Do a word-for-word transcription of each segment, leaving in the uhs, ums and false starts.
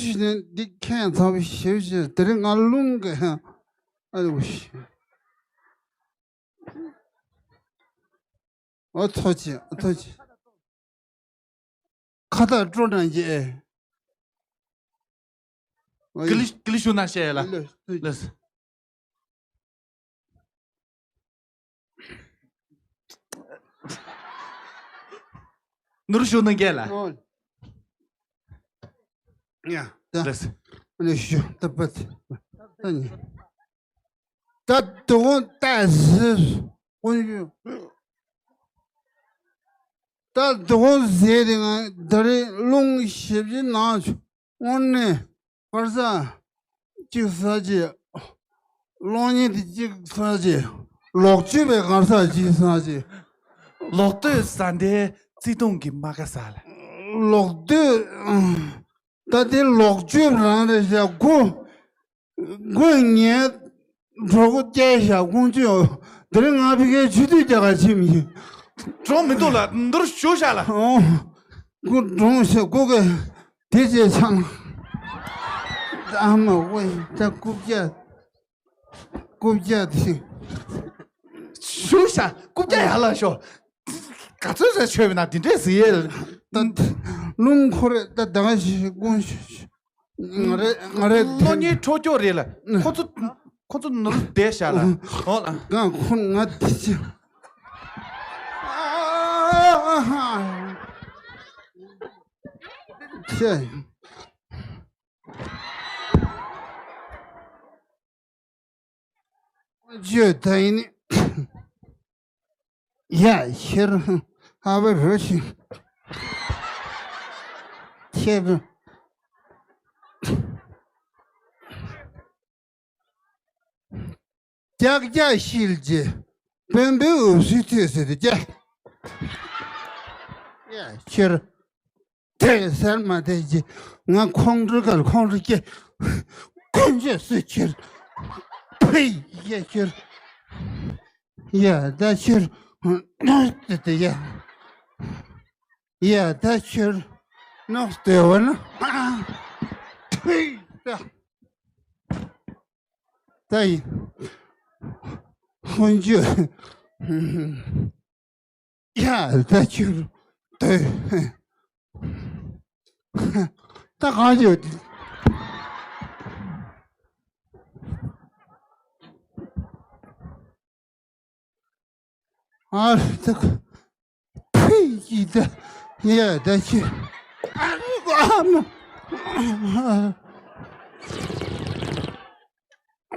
ཞིག་ནས་འདི་ཁྱེད་ཚང་མ་ཞེ་པོ་ཅིག་དེ་རིང་ང་རླུང་གི་ཨ་ལུ་ཞིག་ཨོ་ཐོ་ཅི་ཨོ་ཐོ་ཅི། ཁ་བཏགས་སྤྲོ་ན་རྒྱལ། ཀི་ལི་ཀི་ལི་ཤུ་ན་བཤད་ཡ་ལ། ལགས། ནུ་རུ་ཤུ་ན་རྒྱལ་ལ། ཨོ། ཡ། ད། ལགས། ནུ་རུ་ཤུ་ད་པ་ད་ནི། ད་དུང་ད་ཟི་ཀུན་ཞུ། ད་དུང་ཟེར་དེ་ང་ད་རེས་རླུང་ཞིབ་ཅིག་ནང་ཆུ་དངོས་གནས་གར་ས་གཅིག་ས་ཅིག་གློག་བརྙན་དེ་གཅིག་ས་ཅིག་ལོག་སྤྱོད་པའི་གར་ས་གཅིག་ས་ཅིག་ལོག་སྟོད་ས་འདའི་བརྩེ་དུང་གི་རྨ་ཁ་ས་ལ། ལོག་སྟོད་ད་དེ་ལོག་སྤྱོད་རང་རེད་ཤག་གོ། ཁོས་ངའི་གྲོགས་པོ་སྐྱེལ་བཞག་ཁོང་ཚོས་དེ་རིང་ང་ཕ་གིའི་ཆུ་དུས་རྒྱག་ག་ཕྱིན་མི་ཤེས། གྲོགས་མི་འདུག་ལ་འདུར་ཞུ་བཞག་ལ། ཨོ། ཁོ་གྲོངས་ཤག་ཁོ་གིས་དེ་བྱས་ཆང་། ཨ་མ་ཝེ་ད་རྐུབ་བཀྱག་རྐུབ་བཀྱག་དེ། ཞུ་བཞག་རྐུབ་བཀྱག་ཡར་ལ་ཤོག་ག་ཚོད་ཟེར་ཆོད་པ་ན་དེ་འདྲས་ཟེར་ཡས། ད་རླུང་འཁོར་ད་ད་ག་ཞིག་དགོངས་ཞུ། ང་རེ་ང་རེ་གློག་བརྙན་འཕྲོ་སྐྱོར་རེད་ལ། ཁོ་ཚོ་ཁོ་ཚོ་ནོར་བསྡད་བཞག་ལ། ཨོ་ལ། ང་ཁོ་ང་དེ་ཅི། ཨ་ཧ། ཁྱེད། བརྗོད་ད་ཡིན། ཡ་ཤེར་ཧ་བ་རུ་ཤི། ཁྱེད། ཀྱག་ཀྱག་ཤིལ་གྱི་བོན་པོའི་འུབ་སུའི་ཐོས་ཟེར་དུ་ཀྱག་ཡ་ཁྱེར། དེ་ཟེར་མ་དེ་ཀྱི་ང་ཁོང་ཁྲོ་གར་ཁོང་ཁྲོ་སྐྱེ། ཀུན་སྤྱོད་སུ་ཁྱེར། ཕི་ཡ་ཁྱེར། ཡ་ད་ཁྱེར། དེ་དེ་ཡ། ཡ་ད་ཁྱེར། ནོག་དེ་བ་ན། ཕི་ད། ད་ཡིན། ཧོན་ཅུ། ཡ་ད་ཁྱོད་ད་ད་གང་ཡོད། ཨ་ད་ཕི་ཡི་ད་ཡ་ད་ཁྱོད་ཨ་རུ་ག་ཨ་མ།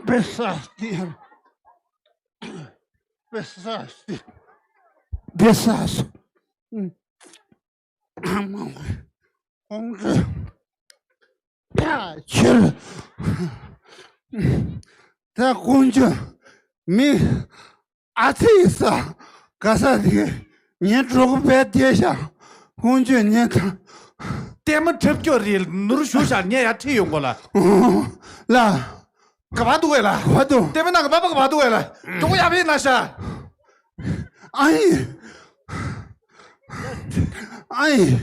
Besastir. Besastir. Besas. ཁོང་ཚོས་ཕྱིར་ད་དཀོན་མཆོག་མི་ཨ་ཙི་ས་ག་ས་དེ་ངའི་གྲོགས་པོ་བས་བསྡད་ཤག་ཁོང་ཚོས་ངའི་ད་ལྟད་མོ་འཁྲབ་སྐྱོར་རེད། ནོར་ཞུ་ཤག་ངས་ཡར་ཁྲིད་ཡོང་གོ་ལ། ལ། ག་པར་འདུག་གས་ལ། ག་པར་འདུག་ལྟད་མོ་ནང་ག་པར་པ་ག་པར་འདུག་གས་ལ། གྲོགས་པོ་ཡར་ཕེབས་ན་ཤག་ཨ་ཡིན། ཨ་ཡིན།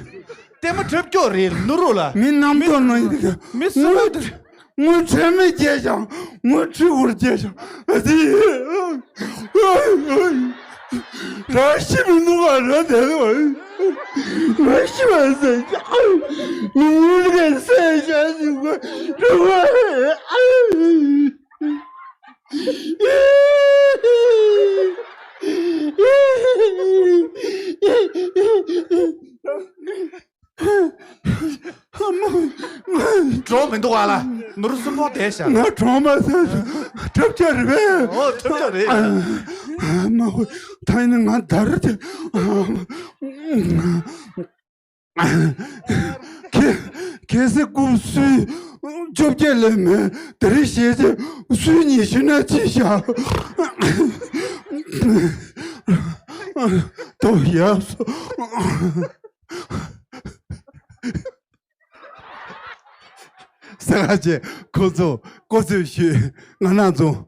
ལྟད་མོ་འཁྲབ་སྐྱོར་རེད་ནོར་རོ་ལ། མི་རྣམ་རྟོག་ནང་ཡིན་གི་མི་སུ་ངོ་ངོ་ཁྲེལ་མེད་སྐྱེས་ཤག་ངོ་ཁྲི་བོར་སྐྱེས་ཤག་ཨ་ཙི། རང་ཤི་མི་འདུག་ག་རང་དེ་ལ་རང་ཤི་བ་ཟེར་ཀྱང་མི་ངུ་ག་ཟེར་ཤག་ཟེར་གོ་རེད་བ། གྲོགས་མི་འདུག་ག་ལ། ནོར་སུན་པོ་བསྡད་ཤག་ང་གྲོགས་མ་ཟེར་ཁྲབ་ཆ་རེད་པས། ཨོ་ཁྲབ་ཆ་རེད། མ་ཧོ་ད་ཡིན་ན་ང་དར་ཏེ། ཁེ་ཁེ་སི་རྐུབ་སུས་བཅོ་བརྒྱད་ལས་མེད་དེ་རིང་ཞེས་ཚེ་སུས་ཉི་ཤུ་ན་ཅི་བཞག་ཏོ་ཡག་སོ། ས་ག་ཅེ་ཁོ་ཚོ་ཀོ་ཚོད་ཞུས་ང་ན་ཚོ།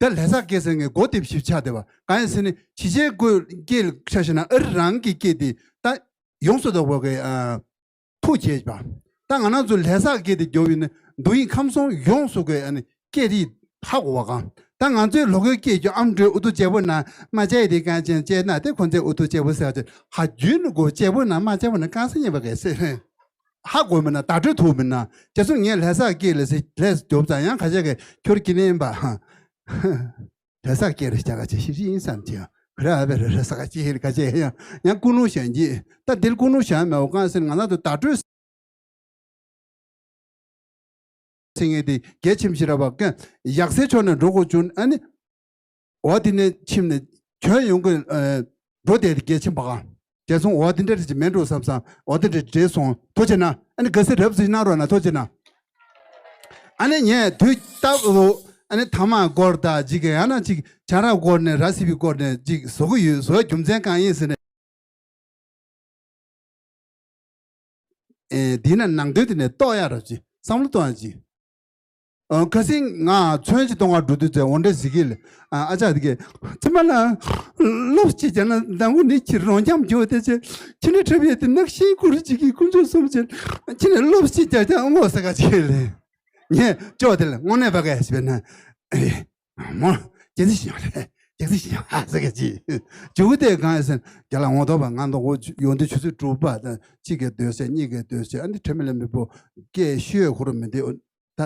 ད་ལྷ་སར་སྐྱེས་ཟེར་མཁན་གོ་དེབ་ཞིབ་ཆགས་བསྡད་པ། གང་ཡིན་ཟེར་ན་ཕྱི་རྒྱལ་ཁོའི་སྐད་ཆ་བཤད་ན་ཨ་རི་རང་གི་སྐད་དེ་ད་ཡོངས་སུ་རྫོགས་པ་གི་ཨ། ཐུགས་དགྱེས་པ། ད་ང་རང་ཚོ་ལྷ་སར་སྐད་དེ་རྒྱོབ་ཡིན་ན་མདོ་དབུས་ཁམས་གསུམ་ཡོངས་སུ་གི་ཨ་ནི་སྐད་རིགས་ཧ་གོ་བ་གང་། ད་ང་ཚོའི་ལྷོ་ཁའི་སྐད་ཀྱི་ཨམ་འགྲོས་ཨུ་ཐུ་ཅེ་པོ་ན་མ་ཅེ་དེ་གང་ཅན་ཅེ་ན་དེ་ཁོ་ཚོས་ཨུ་ཐུ་ཅེ་པོ་ཟེར་བ་ཅེ་ཧ་རྒྱུན་ནི་གོ་ཅེ་པོ་ན་མ་ཅེ་པོ་ན་གང་ས་ཉན་པ་གས་ཟེར། ཧ་གོ་མིན་ན་བརྡ་སྤྲོད་ཐུབ་མིན་ན་ཅེ་སོང་ངས་ལྷ་སར་སྐད་ལས་ཟེར་ལས་རྒྱོབ་ཙང་ཡང་ཁ་ཤས་ཀྱི་ཁྱོར་ཀི་ནེ་ཡིན་པ། ལྷ་སར་སྐད་རེ་བྱ་ག་ཅེ་ཞིབ་ཞིབ་ཡིན་བསམ་ཅེ་ཡང་ཁ་ར་ཨ་བེ་རེ་རེ་ས་ག་ཅེ་ཧེ་རེ་ག་ཅེ་ཡང་ཡང་ཀུ་ནུ་ཞན་ཅེ་ད་དེར་ཀུ་ནུ་ཞན་མེ་འོ་གང་ཟེར་ང་ན་དུ་བརྡ་སྤྲོད། ཚེ་ངེས་དེ་རྒྱལ་ཁྱིམ་ཞིག་ར་བ་ཀན་ཡག་སའི་ཕྱོགས་ནས་འགྲོ་དགོས་བྱུང་ཨ་ནི། འོ་དེ་ནས་ཁྱིམ་ནས་གྱོན་ཡོང་གི་འགྲོ་དེ་རྒྱལ་ཁྱིམ་པ་ག་རྒྱལ་སོང་འོ་དེ་འདྲ་རེ་ཅིག་མེད་འགྲོ་བསམ་བསམ་འོ་དེ་འདྲ་བྲེལ་སོང་ཐོ་ཆེ་ན་ཨ་ནི་ག་སེ་རབ་ཟིན་ན་རོ་ན་ཐོ་ཆེ་ན། ཨ་ནི་ངས་དུས་སྟབས་རུ་ཨ་ནི་ཐ་མག་སྐོར་དང་ཅིག་ཡང་ན་ཅིག་བྱ་ར་སྐོར་ནས་ར་སི་པི་སྐོར་ནས་ཅིག་བཟོ་གི་ཡོད་བཟོ་རྒྱུ་མཚན་གང་ཡིན་ཟེར་ནས། ཨེ་འདི་ན་ནང་དོན་དེ་ནས་རྟོགས་ཡ་ར་ཅི་བསམ་བློ་གཏོང་ཡ་ཅི། ཨ་ཁ་སིང་ང་ཚོན་ཅིག་གཏོང་བར་འགྲོ་དུས་ཚེ་འོ་འདྲ་ཟིག་གི་ལ་ཨ་ཨ་ཅག་དེ་གས་ཚི་མ་ལ་སློབ་ཅིག་བྱས་ན་མདང་དགོང་ནི་ཁྱི་རོང་རྐྱང་འགྱོ་དེ་ཆེ་ཁྱི་ནི་ཁྲབ་ཡས་དེ་ནག་ཤིང་ཁུར་ཅིག་གི་ཀུན་སྤྱོད་གསུམ་ཆེ་ཁྱི་ནི་སློབ་ཅིག་རྒྱ་རྐྱང་ངོ་ས་ག་ཅིག་ལས་ངས་ཅོག་དེ་ལ་དངོས་གནས་པ་གས་ཞིག་བས་ན་ཨེ། མོ། རྒྱལ་སྲིད་ཤིང་རེད། རྒྱལ་སྲིད་ཤིང་ཧ་ཟེར་གི་ཅི། ཇུ་གུ་དེ་གང་ཡིན་ཟེར་རྒྱ་ལ་ངོ་ཐོག་པ་ང་འདོག་གོ་ཡོང་དུས་ཆུ་ཚོད་དྲུག་པ་དང་གཅིག་གི་སྡོད་ཟེར་གཉིས་གི་སྡོད་ཟེར་ཨ་ནི་ཁྲེ་མི་ལ་མི་པོ་སྐད་ཤོད་ཁོ་ར་མི་འདི་ད་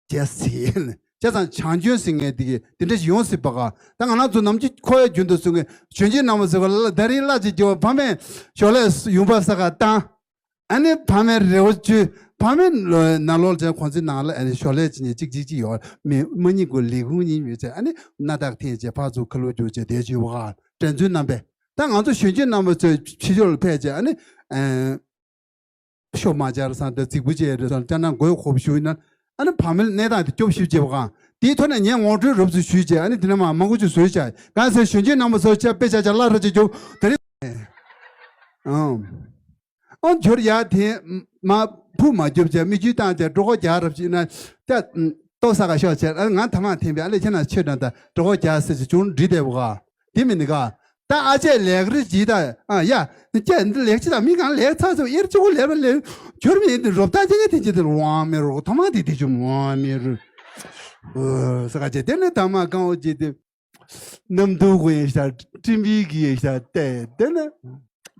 རྒྱལ་སྲིད་ཡིན་བྱས་ཙང་བྱང་ཆུབ་ཟེར་ངས་འདི་གི་འདི་འདྲ་ཞིག་ཡོང་སྲིད་པ་ག་ད་ང་རང་ཚོ་ནམ་རྒྱུན་ཁོ་ཡ་རྒྱུན་དུ་སུ་ངས་གཞོན་སྐྱེས་རྣམ་པ་ཟེར་བ་ལ་ད་རིང་གླ་ཅིག་རྒྱབ་བ་ཕ་མས་ཞོར་ལས་ཡུམ་པ་ས་ག་བཏང་། ཨ་ནི་ཕ་མའི་རེ་བ་བཅོལ། ཕ་མའི་ནང་ལོགས་ལ་ཁོང་ཚོའི་ནང་ལ་ཨ་ནི་ཞོར་ལས་ཅི་ཉེ་གཅིག་གཅིག་གཅིག་ཡོད་མི་མི་གཉིས་ཀོ་ལས་ཁུངས་གཉིས་མི་ཚེ་ཨ་ནི་སྣ་ཐག་འཐེན་བྱས་ཕར་ཚུར་ཁ་ལོ་རྒྱུག་བྱས་དེ་བྱེད་བ་དྲན་ཚུལ་རྣམ་པས་ད་ང་ཚོ་གཞོན་སྐྱེས་རྣམ་པ་ཚོས་ཕྱི་ཕྱོགས་ལ་ཕེབས་བྱས་ཨ་ནི་ཤོ་མ་སྦྱར་སང་དེ་རྫིག་པོ་བྱས་རེད་སོང་ལྕགས་ནང་དགོས་ཁོབ་ཞུས་ན་ཨ་ནི་ཕ་མའི་གནས་སྟངས་དེ་སྐྱོབ་ཞིབ་བྱེད་བ་གང་དེའི་ཐོག་ནས་ངས་ངོ་སྤྲོད་རོབ་ཙམ་ཞུས་བྱས་ཨ་ནི་དེ་ནས་མ་མང་པོ་ཅིག་བཟོས་བྱས་གང་ཟེར་གཞོན་སྐྱེས་རྣམ་པ་ཚོ་ཆ་དཔེ་ཆ་ཆ་བརླག་ར་ཅིག་རྒྱུག་དེ་རིང་ཨང་། ཨོ་འབྱོར་ཡ་དེ་མ་ཕུ་མ་རྒྱོབ་བྱས་མི་རྒྱུད་བཏང་བྱས་གྲོད་ཁོག་རྒྱག་རབས་ཅིག་ན་ད་ལྟོ་ས་ག་ཤོག་བྱས་ཨ་ང་ཐ་མག་འཐེན་པའི་ཨ་ལས་ཁྱེད་ན་ཆོས་དྲན་ད་གྲོད་ཁོག་རྒྱག་ཟེར་ཅིག་བྱུང་འདྲི་བསྡད་པ་ག་དེ་མིན་ནི་ག་ད་ཨ་ཅེ་ལེགས་རི་ཇི་ད་ཨ་ཡ་ནི་ཅེ་འདི་ལེགས་ཅི་ད་མི་གང་ལེགས་ཚ་ཚ་དབྱེར་ཆུ་གུ་ལེགས་པ་ལེགས་འབྱོར་མི་འདི་རོབ་ད་ཅེ་ནི་དེ་ཅི་དེ་ཝང་མེ་རོ་ཐ་མག་དེ་དེ་ཅུ་ཝང་མེ་རོ་ས་ག་ཅེ་དེ་ནི་ཐ་མག་གང་འོ་ཅེ་དེ། གནམ་དུ་གུ་ཡིན་ཤག་སྤྲིན་པའི་གི་ཡིན་ཤག་བལྟས་དེ་ན།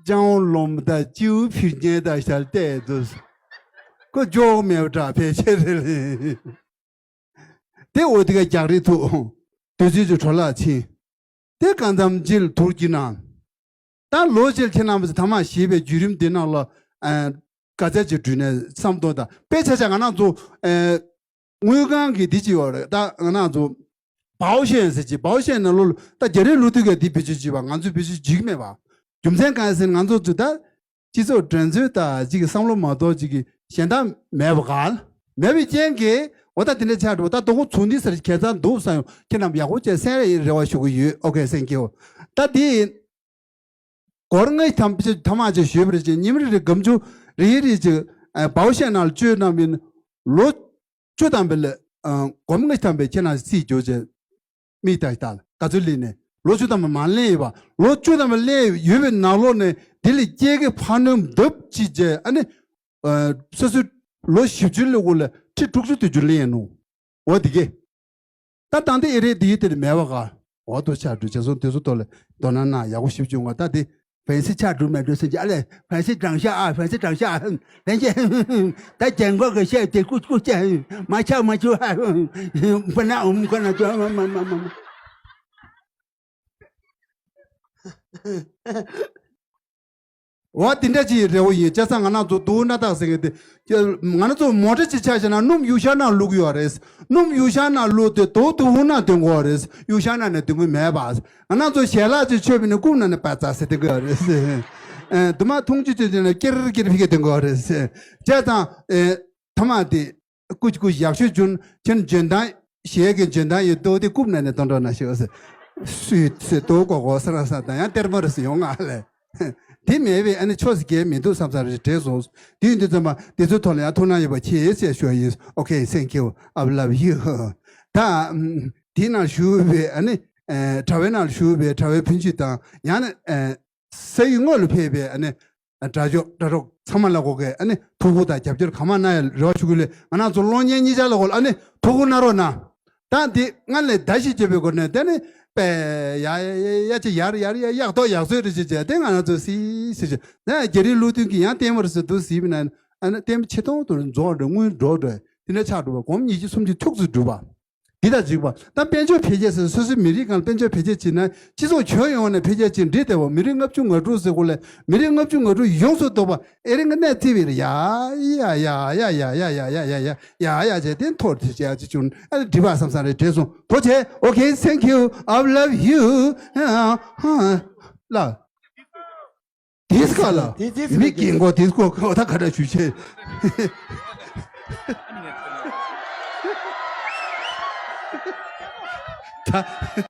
ལྕང་ལོམ་དང་སྤྱིའུ་ཕིར་ཉན་དང་ཤག་བལྟས་དུས། ཁོ་འཇོག་མེད་པ་འདྲ་ཕལ་ཆེར་རེད་ལེ། དེ་འོ་དེ་ག་རྒྱག་རེས་ཐུག་དུས་ཚོད་ཀྱི་འཕྲོ་བརླག་ཕྱིན། དེ་གང་འཚམ་ཅིག་ཐུག་གི་ན། ད་ལོ་ཕྱེད་ཁྱེད་རྣམ་པ་ཚོ་ཐ་མག་ཞེས་པའི་བརྒྱུད་རིམ་འདི་ནང་ལ། ག་ཚད་ཅིག་བྲུས་ནས་བསམ་དོན་དང་དཔེ་ཆ་ཆ་ང་རང་ཚོ། དངུལ་ཁང་གི་འདི་ཅི་ཡོད་རེད་ད་ང་རང་ཚོ། བའོ་ཤན་ཟེར་ཅིག་བའོ་ཤན་ནང་ལོ་ད་རྒྱ་རིགས་ལོ་དུས་ཀྱི་འདི་བེད་སྤྱོད་བྱེད་པ་ང་ཚོས་བེད་སྤྱོད་བྱེད་ཀྱི་མེད་པ། རྒྱུ་མཚན་གང་ཡིན་ཟེར་ན་ང་ཚོ་ཚོ་ད། སྤྱི་ཚོགས་འགྲན་རྩོད་དང་གཅིག་གི་བསམ་བློ་མ་གཏོགས་གཅིག་གི་གཞན་དག་མེད་པ་ག་ལ། མེད་པའི་རྐྱེན་གྱིས་འོ་ད་དེ་འདྲ་ཆགས་འགྲོ་ད་དོ་ཁོ་ཚོ་འདི་སར་ཁྱད་མཚར་འདུག་བསམ་ཡོང་ཁྱེད་རྣམས་ཡག་པོ་བྱས་གསན་རེ་ཡིན་རེ་བ་ཞུ་གི་ཡོད། ཨོ་ཁེ་སེང་ཁྱེའོ། ད་དེ་ཡིན། སྒོར་ལྔ་ཐམ་ཐ་མག་ཅིག་ཞུས་པ་རེད་ཅེས་ཉིན་རེ་རེ་སྒམ་ཆུ་རེ་རེ་ཅིག་བའོ་ཤན་ནང་བཅོས་གནང་མིན་ལོ་བཅུ་ཐམ་པའི་ལས་སྒོར་ལྔ་ཐམ་པའི་ཁྱེད་རྣམས་སྲིད་འཇོག་བྱས། མིག་ལྟ་ལྟ་ལ་ག་ཚོད་ལེན་ནས་ལོ་བཅུ་ཐམ་པ་མ་ལེན་ཡོད་པ་ལོ་བཅུ་ཐམ་པ་ལེན་ཡོད་པའི་ནང་ལོགས་ནས་དེ་ལས་སྐྱེས་ཀྱི་ཕ་ནོམ་འདབ་ཅིག་བྱས་ཨ་ནི། སོ་སོའི་ལོ་བཞི་བཅུ་ལས་འགོ་ལ་ཁྲི་དྲུག་ཅུ་དུ་རྒྱུ་ལེན་ཡིན་ནོ། འོ་དེ་གས། ད་དང་དེ་ཨེ་རེད་དེ་དེ་མེད་པ་ག་འོ་དོ་ཆགས་འགྲོ་བྱས་སོང་དེ་ཚོ་ཐོག་ལ་དོ་སྣང་གནང་ཡག་པོ་ཞིབ་བྱུང་བ་ད་དེ། ཕན་སི་ཆགས་འགྲོ་མེད་འགྲོ་ཟེར་གྱི་ཨ་ལས་ཕན་སི་དྲང་ཤག་ཨ་ཕན་སི་དྲང་ཤག་ཨ་ཕན་སི་ད་ཇན་གོ་གི་བཤད་དེ་ཀུ་ཀུ་ཅེ་མ་ཆགས་མ་ཆུ་ཧ་པ་ན་ཨུམ་ཁ་ན་ཅོ་མ་མ་མ་མ། འོ་དེ་འདྲ་ཅིག་རེ་བ་ཡིན་བྱས་ཙང་ང་རང་ཚོ་དུ་སྣ་ཐག་ཟེར་མཁན་དེ། ང་རང་ཚོ་མོ་ཊ་ཅིག་ཆགས་བྱས་ན་སྣུམ་ཡུལ་ཤར་ནང་བླུག་ཡོད་རེད། སྣུམ་ཡུལ་ཤར་ནང་བླུག་དེ་དོ་དུ་ཧུ་ནང་འདོན་དགོས་རེད། ཡུལ་ཤར་ནང་ནས་འདོན་གི་མེད་པ། ང་རང་ཚོ་ཞལ་ལག་ཅིག་མཆོད་པ་ནས་རྐུབ་ནང་ནས་པ་ཙ་ཟེར་འདོན་གི་ཡོད་རེད། དུ་མ་འཐུང་ཆུ་ཆུ་ཆུ་ནས་ཀེར་ཀེར་ཕི་གེ་འདོན་གི་ཡོད་རེད། བྱས་ཙང་། ཐ་མག་དེ། ཀུ་ཅི་ཀུ་ཅི་ཡག་ཤོས་བྱུང་ཁྱོད་འཇོན་ཐང་གཞས་ཀྱི་འཇོན་ཐང་ཡོད་དོ་དེ་རྐུབ་ནང་ནས་གཏོང་རོགས་གནང་ཞུ་ཟེར། སུས་སུས་དོ་གོ་གོ་ས་ར་ས་དང་ཡང་གཏེར་མ་རུ་སུ་ཡོང་ང་ལས། དེ་མེད་པའི་ཨ་ནི་ཆོས་སུ་རྒྱལ་མི་འདུག་བསམ་ས་རེ་བྲེལ་སོང་། དུས་འདི་ཙམ་པ་དེ་ཚོའི་ཐོག་ལ་ཡང་ཐུགས་སྣང་ཡོད་པ་ཁྱེད་ཟེར་ཞུ་ཡ་ཡིན། Okay, thank you, I love you. ད། དེའི་ནང་བཞུགས་པའི་ཨ་ནི་ཨེ་གྲྭ་བའི་ནང་བཞུགས་པའི་གྲྭ་བའི་སྤུན་མཆེད་དང་ཡང་ན་ཨེ་ས་ཡུལ་དངོས་ལ་ཕེབས་པའི་ཨ་ནི་དགྲ་ཕྱོགས་དགྲ་གྲོགས་ཚང་མ་ལ་གོ་གི་ཨ་ནི་ཐུགས་ཁུར་དང་རྒྱབ་སྐྱོར་གང་མང་གནང་ཡ་རེ་བ་ཞུ་གི་ལས། ང་རང་ཚོ་གློག་བརྙན་གཉིས་ཆ་ལ་གོ་ལ་ཨ་ནི་ཐུགས་ཁུར་གནང་རོགས་གནང་། ད་འདི་སྔར་ལས་ཟླ་བཞི་བརྒྱབ་པའི་སྒོ་ནས་དེ་ནི་པས་ཡ་ཡ་ཡ་ཡ་ཅི་ཡར་ཡར་ཡ་ཡག་ཏོག་ཡག་བཟོས་རེ་བྱེད་བྱས་དེ་ང་རང་ཚོ་སི་སི་བྱས་ན་རྒྱ་རིགས་ལུགས་མཐུན་གྱི་ཡང་ལྟད་མོ་རེ་ཟེར་འདུག་སི་བི་ན་ཨ་ནི་ལྟད་མོ་ཆེ་མཐོང་དུ་རྫོགས་འགྲོ་དངུལ་འགྲོ་འགྲོ་དེ་ནས་ཆགས་འགྲོ་བ་སྒོར་མོ་ཉིས་བརྒྱ་སུམ་བརྒྱ་ཐུག་ཙམ་འགྲུབ་པ། འདི་དང་འཇིགས་པ་ད་དཔལ་འབྱོར་འཕེལ་རྒྱས་ཟེར་སོ་སོའི་མི་རིགས་སྒང་ལ་དཔལ་འབྱོར་འཕེལ་རྒྱས་བྱེད་ན་སྤྱི་ཚོགས་ཁྱོན་ཡོངས་ནས་འཕེལ་རྒྱས་ཅིག་འགྲིག་བསྡད་པ། མི་རིགས་ལྔ་བཅུ་ང་དྲུག་ཟེར་གོ་ལས་མི་རིགས་ལྔ་བཅུ་ང་དྲུག་ཡོངས་སུ་རྫོགས་པ་ཨེ་རིང་གི་གནས་བརྩིས་པའི་ཡ་ཡ་ཡ་ཡ་ཡ་ཡ་ཡ་ཡ་ཡ་ཡ་ཡ་ཡ་ཅེས་དེ་མཐོར་དེ་ཅེས་ཅེས་བྱུང་ཨ་ནི་འགྲིག་པ་བསམ་བསམ་རེད་དྲན་སོང་། ཐུགས་རྗེ་ཆེ། Okay, thank you, I love you. ལ། ཌིས་ཀོ་ལ། དེ་ཌིས་ཀོ་མི་རྒན་གོ་ཌིས་ཀོ་ཁོ་ད་ག་འདྲ་ཞུ་ཆེ། ད།